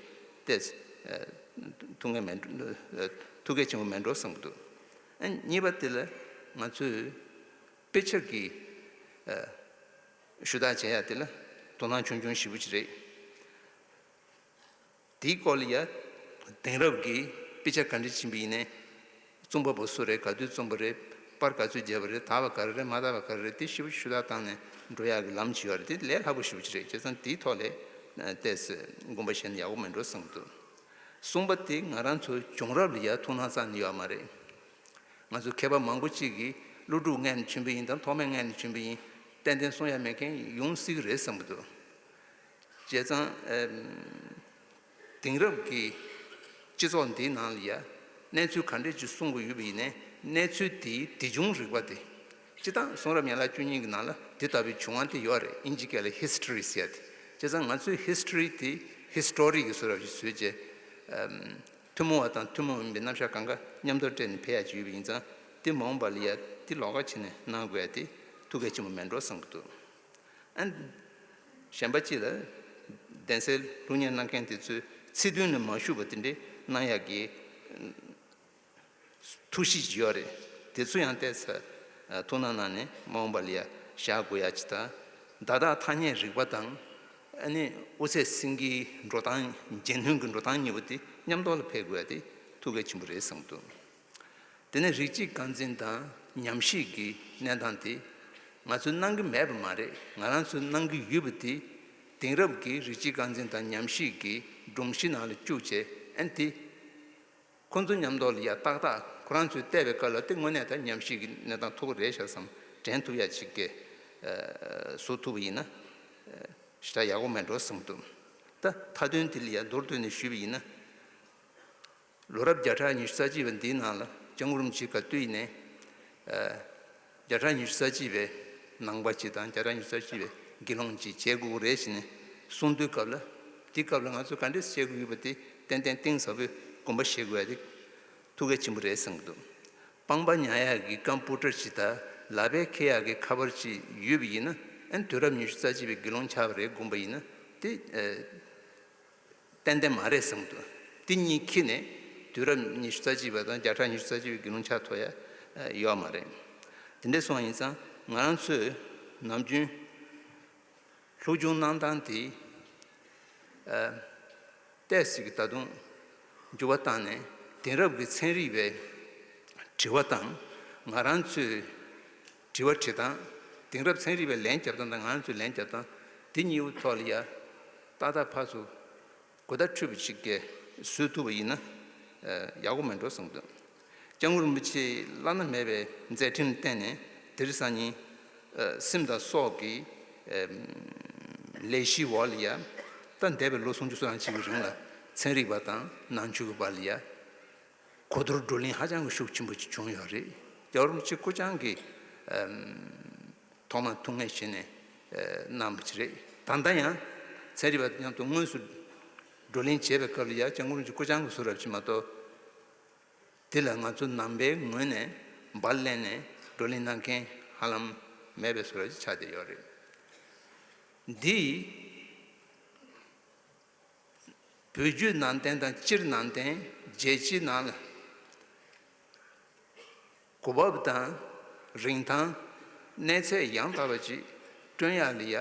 ཏོག་ཙམ་ཐུགས་ངལ་མེད་འགྲོ། ཐུགས་གལ་ཆེན་པོ་མེད་འགྲོ་བསམ་གྱི་འདུག། ཨ། གཉིས་པ་དེ་ལ་ང་ཚོས་དཔེ་ཆ་གི་ཨ་ཞུ་དག་བྱེད་ཡ་དེ་ལ་དོ་སྣང་ཆུང་ཆུང་ཞེ་པོ་ཅིག་རེད། དེའི་སྐོར་ལ་ཡ་དེང་རབས་ཀྱི་དཔེ་ཆ་ག་འདྲ་ཕྱིན་པ་ཡིན་ནའི། རྩོམ་པ་པོ་སུ་རེད། ག་དུས་རྩོམ་པ་རེད། པར་ག་ཚོད་བརྒྱབ་པ་རེད། དག་པ་ག་རེ་རེད། མ་དག་པ་ག་རེ་རེད། དེ་ཞེ་པོ་ཞུ་དག་བཏང་ནས་འགྲོ་ཡག་གི་ལམ་ཅིག་ཡོད་རེད། དེ་ལས་སླ་པོ་ཞེ་པོ་ཅིག་རེད། བྱས་ཙང་དེའི་ཐོག་ལ་ཏོག་ཙམ་དགོངས་པ་བཞེས་ན་ཡག་པོ་མེད་འགྲོ་བསམ་གྱི་འདུག། གསུམ་པ་དེ་ང་རང་ཚོ་བྱུང་རབས་ལ་ཡ་ཐུགས་སྣང་རྩ་ནས་ཡོད་མ་རེད། ང་ཚོ་མཁས་པ་མང་པོ་གཅིག་གིས་ཀླུ་སྒྲུབ་མངལ་ནས་བྱོན་པ་ཡིན་དང་ཐོགས་མེད་མངལ་ནས་བྱོན་པ་ཡིན། ཏན་ཏན་གསུང་ཡ་མེད་མཁན་ཡོང་སྲིད་ཀྱི་རེད་བསམ་གྱི་འདུག། བྱས་ཙང་ཨེམ། དེང་རབས་ཀྱི་སྤྱི་ཚོགས་འདིའི་ནང་ལ་ཡ་གནས་ཚུལ་ག་འདྲས་ཅིག་གསུང་གི་ཡོད་པ་ཡིན་ནའི། གནས་ཚུལ་དེའི་དེ་བྱུང་རིག་པ་དེ། སྤྱིར་བཏང་གསུང་རབ་ཡན་ལག་བཅུ་གཉིས་ཀྱི་ནང་ལ་དེ་ལྟ་བུའི་བྱུང་བ་དེ་ཡོད་རེད། དབྱིན་ཇི་སྐད་ལ་ཧི་སི་ཊོ་རི་ཟེར་ཡ་དེ། བྱས་ཙང་ང་ཚོས་ཧི་སི་ཊོ་རི་དེ་ཧི་སི་ཊོ་རི་གི་བཟོ་འདྲ་ཅིག་བཟོས་བྱས། ཨམ། ཐུན་མོང་བ་དང་ཐུན་མོང་མིན་པའི་རྣམ་གཞག་གང་ག་མཉམ་དུ་སྤྲད་ནས་ཕེབས་ཡ་ཅིག་ཡོད་པ་ཡིན་ཙང་། དེ་མ་འོངས་པ་ལ་ཡ་དེ་ལོགས་ཀ་བྱས་ནས་གནང་དགོས་ཡ་དེ་ཐུགས་གལ་ཆེན་པོ་མེད་འགྲོ་བསམ་གྱི་འདུག། ཨ། གཞན་པ་གཅིག་ལ་གདན་སའི་སློབ་གཉེར་གནང་མཁན་དེ་ཚོས་ཚིག་དོན་ལ་མ་ཞུགས་པ་དེ་འདྲའི་གནང་ཡག་གི་ཐུགས་གཤིས་ཅིག་ཡོད་རེད། དེ་ཚོ་ཡང་ཏོག་ཙམ་ཐུགས་སྣང་གནང་ནས་མ་འོངས་པ་ལ་ཡ་བཞག་དགོས་ཡ་ཅིག་དང་། བརྡ་དག་ཐ་སྙད་རིག་པ་དང་། ཨ་ནི་དབུ་ཚད་སེང་གེའི་འགྲོ་སྟངས། རྗེས་མཐུན་གྱི་འགྲོ་སྟངས་གཉིས་པོ་དེ་མཉམ་དུ་ལ་ཕེབས་དགོས་ཡ་དེ་ཐུགས་གལ་ཆེན་པོ་རེད་བསམ་གྱི་འདུག། དེ་ནས་རིགས་གཅིག་རྐང་འཛིན་དང་ཉམས་ཞིབ་ཀྱི་གནས་སྟངས་དེ་ང་ཚོས་གནང་གི་མེད་པ་མ་རེད། ང་རང་ཚོས་གནང་གི་ཡོད་པ་དེ་དེང་རབས་ཀྱི་རིགས་གཅིག་རྐང་འཛིན་དང་ཉམས་ཞིབ་ཀྱི་སྒྲོམ་གཞི་ནང་ལ་བཅུག་བྱས། ཨ་ནི་དེ་ཁོང་ཚོ་མཉམ་དུ་ལ་ཡ་ཏག་ཏག་ཁོ་རང་ཚོས་བལྟས་པའི་སྐབས་ལ་དེ་དངོས་གནས་ད་ཉམས་ཞིབ་ཀྱི་གནས་སྟངས་ཐོག་རེད་ཤག་བསམ། དྲན་ཐུབ་ཡ་ཅིག་གི་བཟོ་ཐུབ་པ་ཡིན་ན་ཞེ་དྲག་ཡག་པོ་མེད་འགྲོ་བསམ་འདུག། ད་མཐའ་དོན་དེ་ལ་ཡ་མདོར་བསྡུས་ནས་ཞུས་པ་ཡིན་ན། ལོ་རབས་བརྒྱ་ཕྲག་ཉི་ཤུ་རྩ་གཅིག་པ་འདིའི་ནང་ལ་སྐྱབས་མགོན་རིན་པོ་ཆེ་ག་དུས་ཡིན་ནའི། ཨ། བརྒྱ་ཕྲག་ཉི་ཤུ་རྩ་གཅིག་པའི་ནང་པ་ཅིག་དང་བརྒྱ་ཕྲག་ཉི་ཤུ་རྩ་གཅིག་པའི་དགེ་སློང་ཅིག་བྱེད་དགོས་ཀྱི་རེད་ཟེར་ནས་གསུང་དུས་སྐབས་ལ། དེའི་སྐབས་ལ་ང་ཚོས་ག་འདྲས་བྱེད་དགོས་ཡོད་པ་དེ་ཏན་ཏན་གཏིང་ཟབ་པོའི་དགོངས་པ་བཞེས་དགོས་ཡ་དེ་ཐུགས་གལ་ཆེན་པོ་རེད་བསམ་གྱི་འདུག། སྤང་པ་ཉར་ཡག་གི་རྐང་སྤུ་གྲི་ཅིག་དང་ལག་པས་འཁྱེར་ཡག་གི་ཁ་པར་ཅིག་ཡོད་པ་ཡིན་ན། ཨ་ནི་དུས་རབས་ཉི་ཤུ་རྩ་གཅིག་པའི་དགེ་སློང་ཆགས་པ་རེད་དགོངས་པ་ཡིན་ན་དེ། ཨ། ཏན་ཏན་མ་རེད་བསམ་གྱི་འདུག། དེ་གཉིས་འཁྱེར་ནས་དུས་རབས་ཉི་ཤུ་རྩ་གཅིག་པ་དང་བརྒྱ་ཕྲག་ཉི་ཤུ་རྩ་གཅིག་པའི་དགེ་སློང་ཆགས་ཐུབ་ཡ་ཡོད་མ་རེད། དེ་འདྲ་སོང་ཡིན་ཙང་ང་རང་ཚོས་ནམ་རྒྱུན་སློབ་སྦྱོང་གནང་སྟངས་དེ། ཨ། ཏོག་ཙམ་ད་དུང་འགྱུར་བ་བཏང་ནས་དེང་རབས་ཀྱི་ཚན་རིག་པའི་དྲི་བ་དང་། ང་རང་ཚོས་དྲི་བ་དྲི་སྟངས། དེང་རབས་ཚན་རིག་པས་ལན་བརྒྱབ་སྟངས་དང་ང་རང་ཚོས་ལན་བརྒྱབ་སྟངས་དེ་གཉིས་པོ་ཐོག་ལ་ཡ་ཏག་ཏག་ཕར་ཚུར་གོ་བརྡ་འཕྲོད་པ་ཞིག་གིས་བཟོ་ཐུབ་པ་ཡིན་ན། ཨ། ཡག་པོ་མེད་འགྲོ་བསམ་གྱི་འདུག། སྐྱབས་མགོན་རིན་པོ་ཆེས་བླ་ན་མེད་པའི་མཛད་འཕྲིན་བསྟན་ནས་དེ་རིང་སང་ཉིན། ཨ། སེམས་དང་སྲོག་གི། ཨ། ལས་གཞིའི་འོག་ལ་ཡ། ད་འདས་པའི་ལོ་སུམ་ཅུ་སོ་གྲངས་ཅིག་གི་རིང་ལ་ཚན་རིག་པ་དང་ནང་ཆོས་ཀྱི་བར་ལ་ཡ། གོ་བསྡུར་བགྲོ་གླེང་ཧ་ཅང་གི་ཤུགས་ཆེན་པོ་ཅིག་བྱུང་ཡོད་རེད། སྐྱབས་མགོན་རིན་པོ་ཆེ་སྐུ་རྐྱང་གིས། ཨམ། ཐོག་མར་ཐུགས་ངལ་བཞེས་ནས། ཨ། གནང་བ་ཅིག་རེད། ད་ལྟ་ཡང་ཚན་རིག་པ་དང་མཉམ་དུ་དངོས་སུ་བགྲོ་གླེང་བྱེད་པའི་སྐབས་ལ་ཡ་སྐྱབས་མགོན་རིན་པོ་ཆེ་སྐུ་རྐྱང་གིས་བཟོ་འདྲ་ཅིག་མ་གཏོགས། དེ་ལ་ང་ཚོ་ནང་པའི་ངོས་ནས་འབར་ལེན་ནས་བགྲོ་གླེང་གནང་མཁན་ཧ་ལམ་མེད་པའི་བཟོ་འདྲ་ཅིག་ཆགས་བསྡད་ཡོད་རེད། འདི། བོད་བརྒྱུད་ནང་བསྟན་དང་སྤྱིར་ནང་བསྟན་རྒྱལ་སྤྱིའི་ནང་ལ་གོ་བབ་དང་རིན་ཐང་གནས་ཚད་ཡང་དག་པ་ཅིག་བསྐྲུན་ཡག་ལ་ཡ་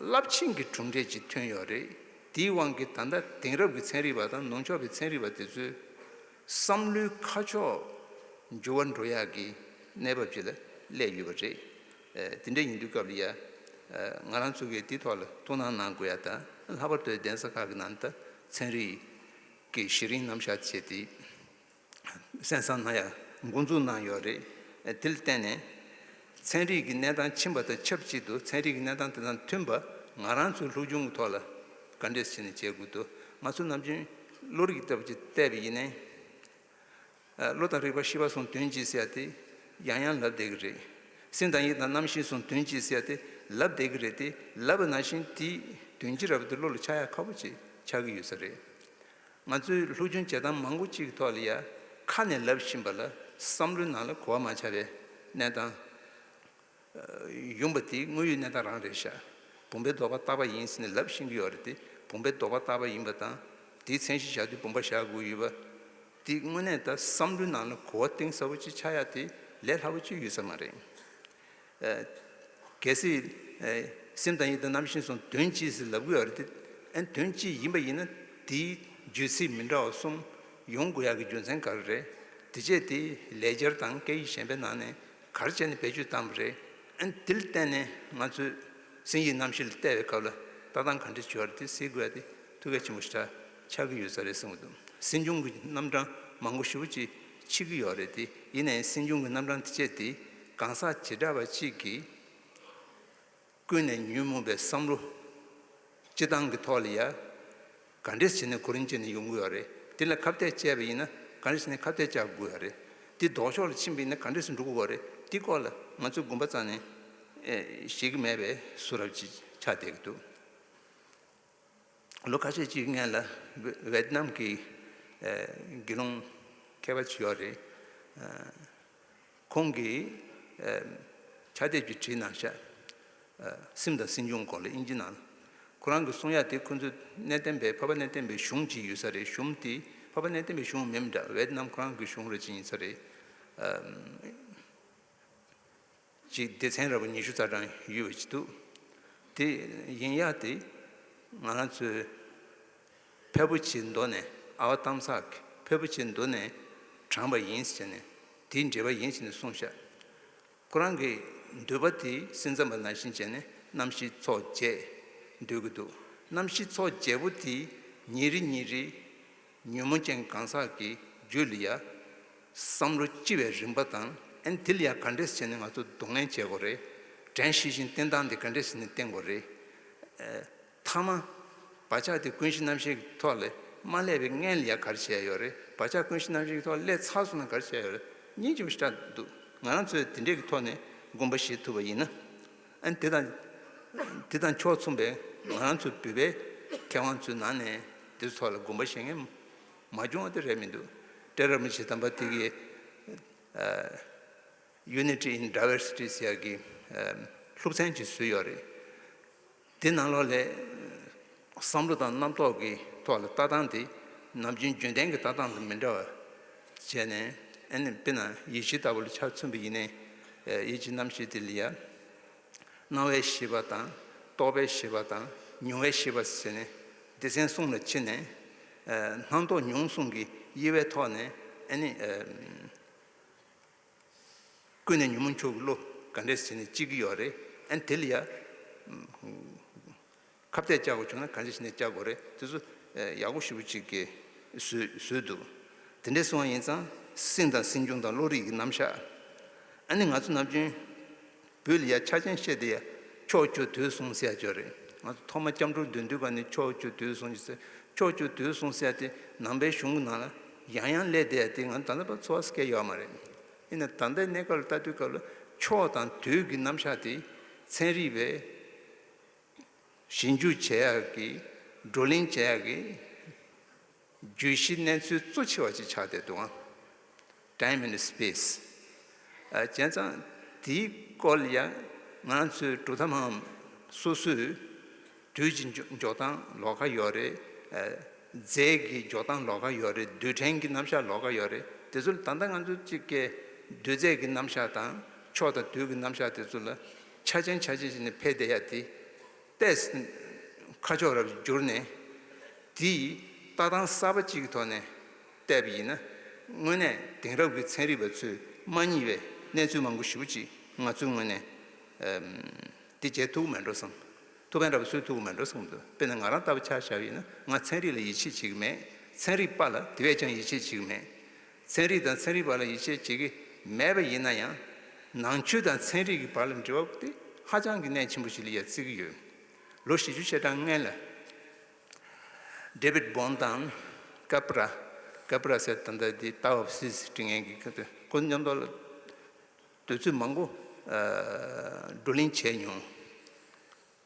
རླབས་ཆེན་གྱི་གྲུབ་འབྲས་ཅིག་ཐོན་ཡོད་རེད། དེའི་དབང་གིས་ད་ལྟ་དེང་རབས་ཀྱི་ཚན་རིག་པ་དང་ནུབ་ཕྱོགས་པའི་ཚན་རིག་པ་དེ་ཚོའི་བསམ་བློའི་ཁ་ཕྱོགས་འགྱུར་བ་འགྲོ་ཡག་གི་གནས་བབ་ཅིག་ལ་སླེབས་ཡོད་པ་རེད། ཨ། དེ་འདྲ་ཡིན་དུས་སྐབས་ལ་ཡ། ཨ། ང་རང་ཚོ་གིས་དེའི་ཐོག་ལ་ཐུགས་སྣང་གནང་དགོས་ཡ་དང་། ལྷག་པར་དུ་གདན་ས་ཁག་གི་ནང་ད་ཚན་རིག་གི་གཞི་རིམ་རྣམ་གཞག་བྱས་ཏེ་གསན་བསམ་གནང་ཡ་འགོ་འཛུགས་གནང་ཡོད་རེད། ཨ། དེ་ལ་བརྟེན་ནས་ ཚན་རིག་གི་གནས་སྟངས་ཕྱིན་པ་དང་ཆབས་ཅིག་ཏུ་ཚན་རིག་གི་གནས་སྟངས་དེ་དང་མཐུན་པ་ང་རང་ཚོའི་སློབ་སྦྱོང་གི་ཐོག་ལ་ག་འདྲས་བྱས་ནས་བྱེད་དགོས་འདུག་ང་ཚོ་ནམ་རྒྱུན་བློ་རིག་ལྟ་བུ་ཅིག་བལྟས་པ་ཡིན་ནའི། བློ་དང་རིག་པ་ཤེས་པ་གསུམ་དོན་གཅིག་ཟེར་ཡ་དེ་ཡང་ཡང་ལབ་བསྡད་ཀྱི་རེད། སེམས་དང་ཡིད་དང་རྣམ་ཤེས་གསུམ་དོན་གཅིག་ཟེར་ཡ་དེ་ལབ་བསྡད་ཀྱི་རེད་དེ། ལབ་པ་ནང་བཞིན་དེའི་དོན་སྤྱི་རབ་དེ་བློ་ལ་འཆར་ཡ་ཁག་པོ་ཅིག་ཆགས་ཀྱི་ཡོད་ས་རེད། ང་ཚོའི་སློབ་སྦྱོང་བྱེད་སྟངས་མང་པོ་ཅིག་གི་ཐོག་ལ་ཡ་ཁ་ནས་ལབ་བཞིན་པ་ལ་བསམ་བློའི་ནང་ལ་གོ་བ་མ་ཆགས་པའི་གནས་སྟངས། ཡོང་པ་དེ་དངོས་ཡོད་གནས་སྟངས་རང་རེད་ཤག་བུམ་པའི་ལྡོག་པ་རྟག་པ་ཡིན་ཟེར་ནས་ལབ་ཤེས་ཀྱི་ཡོད་རེད་དེ། བུམ་པའི་ལྡོག་པ་རྟག་པ་ཡིན་པ་དང་། དེའི་མཚན་གཞི་བཞག་དུས་བུམ་པ་བཞག་དགོས་ཡོད་པ། དེ་དངོས་གནས་ད་བསམ་བློའི་ནང་ལ་གོ་བ་གཏིང་ཟབ་པོ་ཅིག་ཆགས་ཡ་དེ་ལས་སླ་པོ་ཅིག་ཡོད་ས་མ་རེད། གལ་སྲིད། སེམས་དང་ཡིད་དང་རྣམ་ཤེས་གསུམ་དོན་གཅིག་ཟེར་ལབ་ཀྱི་ཡོད་རེད་དེ། ཨ་ནི་དོན་གཅིག་ཡིན་པ་ཡིན་ན་དེའི་བརྗོད་ཚིག་མི་འདྲ་བ་གསུམ་ཡོང་དགོས་ཡག་གི་རྒྱུ་མཚན་ག་རེ་རེད། དེ་རྗེས་དེ་ལེགས་སྦྱར་དང་སྐད་ཡིག་གཞན་པའི་ནང་ནས་ག་རེ་བྱས་ནས་བེད་སྤྱོད་བཏང་བ་རེད། ཨ་ནི་དེ་ལ་བརྟེན་ནས་ང་ཚོས་སེམས་ཡིད་རྣམ་ཤེས་ལ་བལྟས་པའི་སྐབས་ལ་ལྟ་སྟངས་ག་འདྲ་བྱེད་པ་རེད་དེ་གཟིགས་དགོས་ཡ་དེ་ཐུགས་གལ་ཆེན་པོ་ཞེ་དྲག་ཆགས་ཀྱི་ཡོད་ས་རེད་བསམ་གྱི་འདུག་སེམས་བྱུང་གི་རྣམ་གྲངས་མང་པོ་ཞེ་པོ་ཅིག་མཆིས་ཀྱི་ཡོད་རེད་དེ། ཡིན་ནའི་སེམས་བྱུང་གི་རྣམ་གྲངས་དེ་བྱས་ཏེ་གང་ཟག་བྱེ་བྲག་པ་གཅིག་གིས་ཀུན་ནས་ཉོན་མོངས་པའི་བསམ་བློ་སྤྱི་བཏང་གི་ཐོག་ལ་ཡ་ག་འདྲས་བྱས་ནས་གོ་རིམ་བྱས་ནས་ཡོང་གི་ཡོད་རེད། དེ་ལ་ཁ་གཏད་བཅག་པ་ཡིན་ན་ག་འདྲས་བྱས་ནས་ཁ་གཏད་བཅག་དགོས་ཡོད་རེད། དེ་ལྡོག་ཕྱོགས་ལ་ཕྱིན་པ་ཡིན་ན་ག་འདྲས་སེ་འགྲོ་དགོས་ཡོད་རེད། དེ་སྐོར་ལ་ང་ཚོས་དགོངས་པ་རྩ་ནས་ཨེ་བཞེས་ཀྱི་མེད་པའི་བཟོ་འདྲ་ཅིག་ཆགས་བསྡད་ཀྱི་འདུག་ལོ་ཁ་ཤས་ཅིག་སྔོན་ལ་ཝེ་ཝེད་ནམ་གྱི་ཨ་དགེ་སློང་མཁས་པ་ཅིག་ཡོད་རེད། ཨ་ཁོང་གིས་ཨ་ཕྱག་དེབ་ཅིག་བྲིས་གནང་ཤག་ཨ་སེམས་དང་སེམས་བྱུང་སྐོར་ལ་དབྱིན་ཇི་ནང་ལ། ཁོ་རང་གིས་གསུང་ཡ་དེ་ཁོ་ཚོའི་གནས་བརྟན་པའི་འཕགས་པ་གནས་བརྟན་པའི་གཞུང་ཅིག་ཡོད་ས་རེད། གཞུང་དེ་འཕགས་པ་གནས་བརྟན་པའི་གཞུང་མིན་འདྲ། ཝེད་ནམ་ཁོ་རང་གི་གཞུང་རེད་ཅིག་ཡིན་ས་རེད། ཨ། ཅིག་སྡེ་ཚན་ར་བ་ཉི་ཤུ་རྩ་གྲངས་ཡོད་པ་ཅིག་འདུག་དེ་ཡིན་ཡག་དེ་ང་རང་ཚོའི་ཕལ་པོ་ཆེའི་མདོ་ནས་ཨ་བ་གཏམ་ཚགས་ཀྱི་ཕལ་པོ་ཆེའི་མདོ་ནས་དྲངས་པ་ཡིན་ཟེར་ནས་དེའི་འགྲེལ་པ་ཡིན་ཟེར་ནས་གསུངས་ཤག་ཁོ་རང་གི་འདོད་པ་དེ་སེམས་ཙམ་པ་ནང་བཞིན་བྱས་ནས་རྣམ་ཤེས་ཚོགས་བརྒྱད་འདོད་ཀྱི་འདུག་རྣམ་ཤེས་ཚོགས་བརྒྱད་པོ་དེ་ཉིན་རེ་ཉིན་རེ། ཉོན་མོངས་ཅན་གང་ཟག་གི་རྒྱུད་ལ་ཡ་བསམ་བློ་ལྕི་བའི་རིམ་པ་དང་། ཨན་དེ་ལ་ཡ་ག་འདྲས་བྱས་ནས་ང་ཚོ་གདོང་ལེན་བྱེད་དགོས་རེད། དྲན་ཤེས་བཞིན་བསྟེན་སྟངས་དེ་ག་འདྲས་བྱས་ནས་བསྟེན་དགོས་རེད། ཨ་མཐའ་མ་བག་ཆགས་དེ་ཀུན་གཞི་རྣམ་ཤེས་ཀྱི་ཐོག་ལས་མ་སླེབས་པའི་སྔོན་ལ་ཡ་ག་རེ་བྱས་ཡོད་རེད། བག་ཆགས་ཀུན་གཞི་རྣམ་ཤེས་ཀྱི་ཐོག་སླེབས་ཚར་སོང་ན་ག་རེ་བྱས་ཡོད་རེད། སྙིང་རྗེ་པོ་ཞེ་དྲག་འདུག་ང་རང་ཚོས་དེ་འདྲས་ཀྱི་ཐོག་ནས་དགོངས་པ་བཞེས་ཐུབ་པ་ཡིན་ན། ཨ་ནི་དེ་དང་། དེ་དང་ཕྱོགས་མཚུངས་པའི་ང་རང་ཚོའི་བོད་པའི་མཁས་དབང་ཚོའི་ནང་ནས་དེ་ཚོ་ལ་དགོངས་པ་བཞེས་མཁན་མ་བྱུང་བ་དེ་རེད་མི་འདུག་སྤྲེལ་རབ་རིན་པོ་ཆེ་དམ་པ་དེ་གིས་ཨ་Unity in Diversity ཟེར་ཡག་གི་ཨ་སློབ་ཚན་ཅིག་བཟོས་ཡོད་རེད། དེ་ནང་ལོགས་ལ་བསམ་བློ་དང་རྣམ་རྟོག་གི་ཐོག་ལ་ལྟ་སྟངས་དེ་ནམ་རྒྱུན་རྒྱུན་ལྡན་གྱི་ལྟ་སྟངས་དང་མི་འདྲ་བ་བྱས་ནས། ཨ་ནི་དཔེར་ན་ཡིད་ཆེས་ལྟ་བུ་ལ་ཆ་མཚོན་པ་ཡིན་ནའི་ཡིད་ཀྱི་རྣམ་ཤེས་དེ་ལ་ཡ། སྣང་བའི་ཤེས་པ་དང་རྟོག་པའི་ཤེས་པ་དང་མྱོང་བའི་ཤེས་པ་ཟེར་ནས་སྡེ་ཚན་གསུམ་ལ་ཕྱེ་ནས། སྣང་རྟོག་མྱོང་གསུམ་གྱི་དབྱེ་བའི་ཐོག་ནས་ཨ་ནི་ཀུན་ནས་ཉོན་མོངས་ཕྱོགས་ཀྱི་བློ་ག་འདྲས་བྱས་ནས་སྐྱེ་གི་ཡོད་རེད། ཨ་ནི་དེ་ལ་ཡ། ཁ་གཏད་བཅག་དགོས་བྱུང་ན་གང་ཅི་བྱས་ནས་བཅག་དགོས་རེད། དེ་ཚོ་ཡག་པོ་ཞེ་པོ་ཅིག་གིས་བཟོས་བཟོས་འདུག་དེ་འདྲས་སོང་བ་ཡིན་ཙང་སེམས་དང་སེམས་བྱུང་དང་བློ་རིག་གི་རྣམ་གཞག་ཨ་ནི་ང་ཚོ་ནམ་རྒྱུན་བོད་ལ་ཡ་ཆ་ཅན་བཤད་དེ་ཡ་ཕྱོགས་བཅུ་དུས་གསུམ་ཟེར་ཡ་ཅིག་ཡོད་རེད། ང་ཚོ་ཐོག་མ་སྐྱབས་འགྲོ་འདོན་དུས་ག་ནས་ཕྱོགས་བཅུ་དུས་གསུམ་ཟེར། ཕྱོགས་བཅུ་དུས་གསུམ་ཟེར་ཡ་དེ་ནང་པའི་གཞུང་གི་ནང་ལ་ཡང་ཡང་སླེབས་བསྡད་ཡ་དེ་ང་ད་ལྟ་བར་ཚོར་བ་སྐྱེ་ཡོད་མ་རེད། ཡིན་ན་ད་ལྟའི་གནས་སྐབས་ལ་ལྟ་དུས་སྐབས་ལ་ཕྱོགས་དང་དུས་ཀྱི་རྣམ་གཞག་དེ་ཚན་རིག་པས་ཞིབ་འཇུག་བྱེད་ཡག་གི་བགྲོ་གླེང་བྱེད་ཡག་གི་བརྗོད་གཞི་གནས་ཚུལ་གཙོ་ཆེ་བ་ཅིག་ཆགས་བསྡད་འདུག་ཨང་། Time and Space། ཨ་བྱས་ཙང་དེའི་སྐོར་ལ་ཡང་ང་རང་ཚོའི་གྲུབ་མཐའ་སྨྲ་བ་སོ་སོས་དུས་ཀྱི་འཇོག་འཇོག་སྟངས་ལོགས་ཀ་ཡོད་རེད། ཨ་རྫས་ཀྱི་འཇོག་སྟངས་ལོགས་ཀ་ཡོད་རེད། རྡུལ་ཕྲན་གྱི་རྣམ་གཞག་ལོགས་ཀ་ཡོད་རེད། དེ་ཚོ་ལ་ད་ལྟ་ང་ཚོ་གཅིག་གི་རྡུལ་རྫས་ཀྱི་རྣམ་གཞག་དང་ཕྱོགས་དང་དུས་ཀྱི་རྣམ་གཞག་དེ་ཚོ་ལ་ཆ་ཅན་ཆ་ཅན་བྱས་ནས་ཕེབས་བསྡད་ཡ་དེ། ཏེས་ཁ་ཕྱོགས་རབ་བསྒྱུར་ནས་དེའི་ལྟ་སྟངས་གསར་པ་གཅིག་གི་ཐོག་ནས་བལྟས་པ་ཡིན་ན། དངོས་གནས་དེང་རབས་ཀྱི་ཚན་རིག་པ་ཚོས་མ་རྙེད་པའི་གནས་ཚུལ་མང་པོ་ཞེ་པོ་ཅིག་ང་ཚོའི་ངོས་ནས་ཨམ་འདི་བྱེད་ཐུབ་ཀྱི་མེད་འགྲོ་བསམ། ཐུབ་པ་འདྲ་པོ་བཟོ་ཐུབ་ཀྱི་མེད་འགྲོ་བསམ་འདུག་དཔེར་ན་ང་རང་ལྟ་བུ་ཆ་བཞག་པ་ཡིན་ན་ང་ཚན་རིག་ལ་ཡིད་ཆེས་བྱེད་ཀྱི་མེད། ཚན་རིག་པ་ལ་དེ་བས་ཀྱང་ཡིད་ཆེས་བྱེད་ཀྱི་མེད། ཚན་རིག་དང་ཚན་རིག་པ་ལ་ཡིད་ཆེས་བྱེད་ཀྱི་མེད་པ་ཡིན་ན་ཡང་ ནང་ཆོས་དང་ཚན་རིག་གི་བར་ལ་འབྲེལ་བ་དེ་ཧ་ཅང་གི་གནད་ཆེན་པོ་ཞིག་ལ་ཡ་བརྩི་གི་ཡོད། ལོ་བཞི་བཅུ་ཞེ་གྲངས་སྔོན་ལ་ཌེ་བིད་བོན་དང་ཀ་པ་ར། ཀ་པ་ར་ཟེར་ད་ལྟ་དེ་Tao of Sizzhe འབྲི་མཁན་གྱི་ཁ་ཐུག་ཁོ་མཉམ་དུ་ལ་དུས་ཚོད་མང་པོ་ཨ་བགྲོ་གླེང་བྱས་མྱོང་།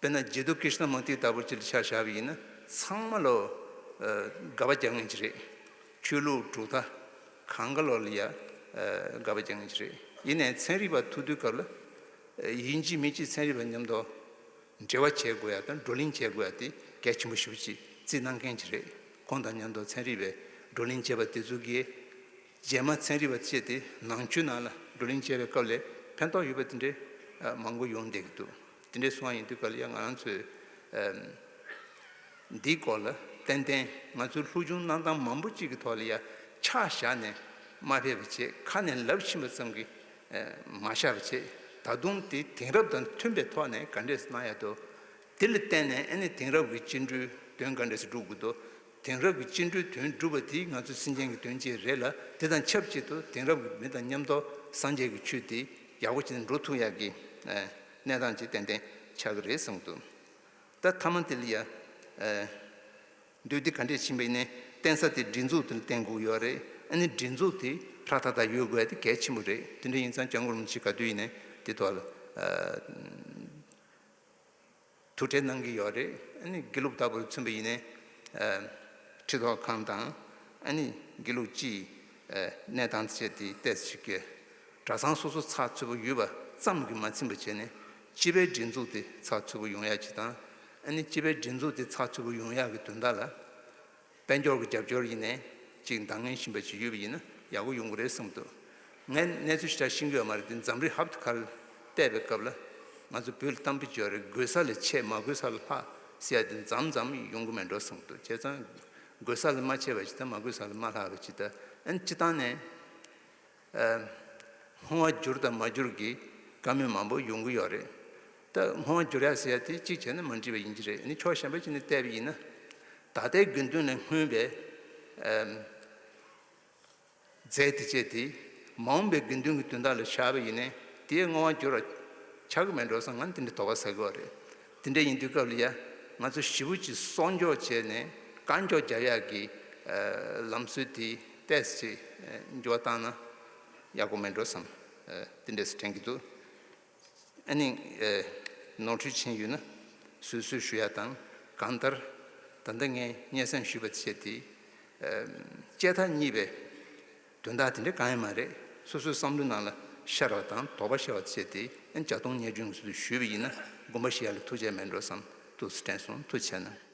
དཔེར་ན་ཇེ་ཏུ་ཀྲི་ཤ་ན་མུར་ཏི་ལྟ་བུ་ཅིག་ལ་ཆ་བཞག་པ་ཡིན་ན་ཚང་མ་ལོ་ཨ་དགག་པ་རྒྱག་མཁན་ཅིག་རེད། ཆོས་ལུགས་གྲུབ་མཐའ་གང་ག་ལོ་ལ་ཡ་ཨ་དགག་པ་རྒྱག་མཁན་ཅིག་རེད། ཡིན་ནའི་ཚན་རིག་པ་ཐུག་དུས་སྐབས་ལ་ཨ་ཡིན་གཅིག་མིན་གཅིག་ཚན་རིག་པ་མཉམ་དུ་འབྲེལ་བ་བྱེད་དགོས་ཡ་དང་བགྲོ་གླེང་བྱེད་དགོས་ཡ་དེ་གལ་ཆེན་པོ་ཞེ་པོ་ཅིག་བརྩིས་གནང་མཁན་ཅིག་རེད། ཁོང་དང་མཉམ་དུ་ཚན་རིག་པའི་བགྲོ་གླེང་བྱས་པ་དེ་ཚོ་གིས་རྗེས་མ་ཚན་རིག་པ་བཅས་ཏེ་ནང་ཆོས་ནང་ལ་བགྲོ་གླེང་བྱས་པའི་སྐབས་ལ་ཕན་ཐོགས་ཡོད་པ་དེ་འདྲའི་ཨ་མང་པོ་ཡོང་བསྡད་ཀྱི་འདུག་དེ་འདྲའི་གསུང་བ་ཡིན་དུས་སྐབས་ལ་ཡང་ང་རང་ཚོས་ཨམ་འདིའི་སྐོར་ལ་ཏན་ཏན་ང་ཚོའི་སློབ་སྦྱོང་གནང་སྟངས་མང་པོ་གཅིག་གི་ཐོག་ལ་ཡང་ཆ་བཞག་ནས་མ་ཕེབས་པ་བྱས། ཁ་ནས་ལབ་ཕྱིན་པ་ཙམ་གྱིས་ཨ་མ་བཞག་པ་བྱས། ད་དུང་དེ་དེང་རབས་དང་མཐུན་པའི་ཐོག་ནས་ག་འདྲས་གནང་ཡ་འདུག་དེ་ལ་བརྟེན་ནས་ཨ་ནི་དེང་རབས་ཀྱི་སྤྱི་འགྲོས་དོན་ག་འདྲས་སེ་སྒྲུབ་དགོས་འདུག་དེང་རབས་ཀྱི་སྤྱི་འགྲོས་དོན་སྒྲུབ་པ་དེ་ང་ཚོའི་སེམས་ཅན་གྱི་དོན་ཅིག་རེད་ལ། དེ་དང་ཆབས་ཅིག་ཏུ་དེང་རབས་ཀྱི་མི་དང་མཉམ་དུ་སངས་རྒྱས་ཀྱི་ཆོས་དེ་ཡག་པོ་བྱས་ནས་འགྲོ་ཐུབ་ཡག་གི་ཨ་གནས་སྟངས་ཅིག་ཏན་ཏན་ཆགས་ཀྱི་རེད་བསམ་གྱི་འདུག་ད་མཐའ་མ་དེ་ལ་ཡ་ཨ་འདུས་སྡེ་ག་འདྲས་ཕྱིན་པ་ཡིན་ནའི་བརྟེན་ས་དེ་སྒྲིག་འཛུགས་དེ་ལ་བརྟེན་དགོས་ཡོད་རེད། ཨ་ནི་སྒྲིག་འཛུགས་དེ་ཧྲ་ཐག་ཐག་ཡོད་དགོས་ཡ་དེ་གལ་ཆེན་པོ་རེད། དེ་འདྲ་ཡིན་ཙང་སྐྱབས་མགོན་རིན་པོ་ཆེ་ག་དུས་ཡིན་ནའི་དེ་ཐོག་ལ་ཨ་ཐུགས་ཁྲལ་གནང་གི་ཡོད་རེད། ཨ་ནི་དགེ་ལུགས་ལྟ་བུར་མཚོན་པ་ཡིན་ནའི་ཨ་ཁྲི་ཐོག་ཁང་དང་ཨ་ནི་དགེ་ལུགས་སྤྱིའི་ཨ་གནས་སྟངས་བཅས་དེ་ཏོག་ཙམ་ཞིག་གི་གྲྭ་ཚང་སོ་སོ་ཚགས་ཚུད་པོ་ཡོད་པ་ཙམ་གྱིས་མ་ཚིམ་པ་བྱས་ནས་སྤྱི་པའི་སྒྲིག་འཛུགས་དེ་ཚགས་ཚུད་པོ་ཡོང་ཡ་ཅིག་དང་། ཨ་ནི་སྤྱི་པའི་སྒྲིག་འཛུགས་དེ་ཚགས་ཚུད་པོ་ཡོང་ཡག་གི་དོན་དག་ལ་དཔལ་འབྱོར་གྱི་རྒྱབ་སྐྱོར་ཡིན་ནའི་ཅིག་འདང་ངེས་བཞིན་པ་ཅིག་ཡོད་པ་ཡིན་ན་ཡག་པོ་ཡོང་གི་རེད་བསམ་འདུག་ངས་གནས་ཚུལ་ཞེ་དྲག་ཤེས་ཀྱི་ཡོད་མ་རེད། དེ་འཛམ་གླིང་ཧབ་ཏུ་ཁ་ལ་བལྟས་པའི་སྐབས་ལ་ང་ཚོ་བོད་ལ་གཏམ་དཔེ་ཅིག་ཡོད་རེད། དགོས་ས་ལས་ཆེ་མ་དགོས་ས་ལ་ལྷག་ཟེར་ཡ་དེ་མཚམས་མཚམས་ཡོང་གི་མེད་འགྲོ་བསམ་འདུག་བྱས་ཙང་དགོས་ས་ལ་མ་ཆེ་བ་ཞིག་དང་མ་དགོས་ས་ལ་མ་ལྷག་པ་ཅིག་ད་ཨ་ནི་སྤྱི་བཏང་ནས། ཨ་བསྔོ་བ་བསྒྱུར་དང་མ་བསྒྱུར་གྱི་བཀའ་མོལ་མང་པོ་ཡོང་གི་ཡོད་རེད། ད་བསྔོ་བ་བསྒྱུར་ཡ་ཟེར་ཡ་དེ་གཅིག་བྱས་ན་མ་འགྲིག་པ་ཡིན་གྱི་རེད། ཨ་ནི་ཕྱོགས་གཞན་པ་ཅིག་ནས་བལྟས་པ་ཡིན་ན། ད་ལྟའི་དགེ་འདུན་ལ་བསྔོས་པའི་ཨ་རྫས་དེ་བཅས་དེ་མ་འོངས་པའི་དགེ་འདུན་གྱི་དོན་དག་ལ་བཞག་པ་ཡིན་ནའི་དེའི་བསྔོ་བ་བསྒྱུར་བ་ཆགས་ཀྱི་མེད་འགྲོ་བསམ། ང་དེ་འདྲའི་དོགས་པ་ཟ་གི་ཡོད་རེད། དེ་འདྲ་ཡིན་དུས་སྐབས་ལ་ཡ་ང་ཚོ་ཞེ་པོ་ཅིག་གསོག་འཇོག་བྱས་ནས་བཀག་འཇོག་རྒྱག་ཡག་གི་ཨ་ལམ་སྲོལ་དེ་ཏོག་ཙམ་ཅིག་ཨ་འགྱུར་བ་བཏང་ན་ཡག་པོ་མེད་འགྲོ་བསམ། ཨ་དེ་འདྲ་ཞིག་དྲན་གྱི་འདུག་ཨ་ནི་ཨ་ནོར་འཁྲུལ་ཕྱིན་ཡོད་ན་བཟོད་གསོལ་ཞུ་ཡ་དང་། གང་ལྟར་ད་ལྟ་ངས་སྙན་སེང་ཞུས་པ་བཅས་དེ་ཨ་བཅད་མཐའ་གཉིས་པའི་དོན་དག་དེ་འདྲ་གང་ཡང་མ་རེད། སོ་སོའི་བསམ་བློའི་ནང་ལ་ཤར་བ་དང་དོགས་པ་ཤར་བ་བཅས་དེ་ཨ་ནི་བརྒྱ་སྟོང་ཉེར་བདུན་གྱི་ཚུལ་དུ་ཞུས་པ་ཡིན་ན་དགོངས་པ་བཞེས་ཡ་ལ་ཐུགས་རྗེ་མེད་འགྲོ་བསམ། ཏོག་ཙམ་དྲན་སོང་། ཐུགས་རྗེ་གནང་།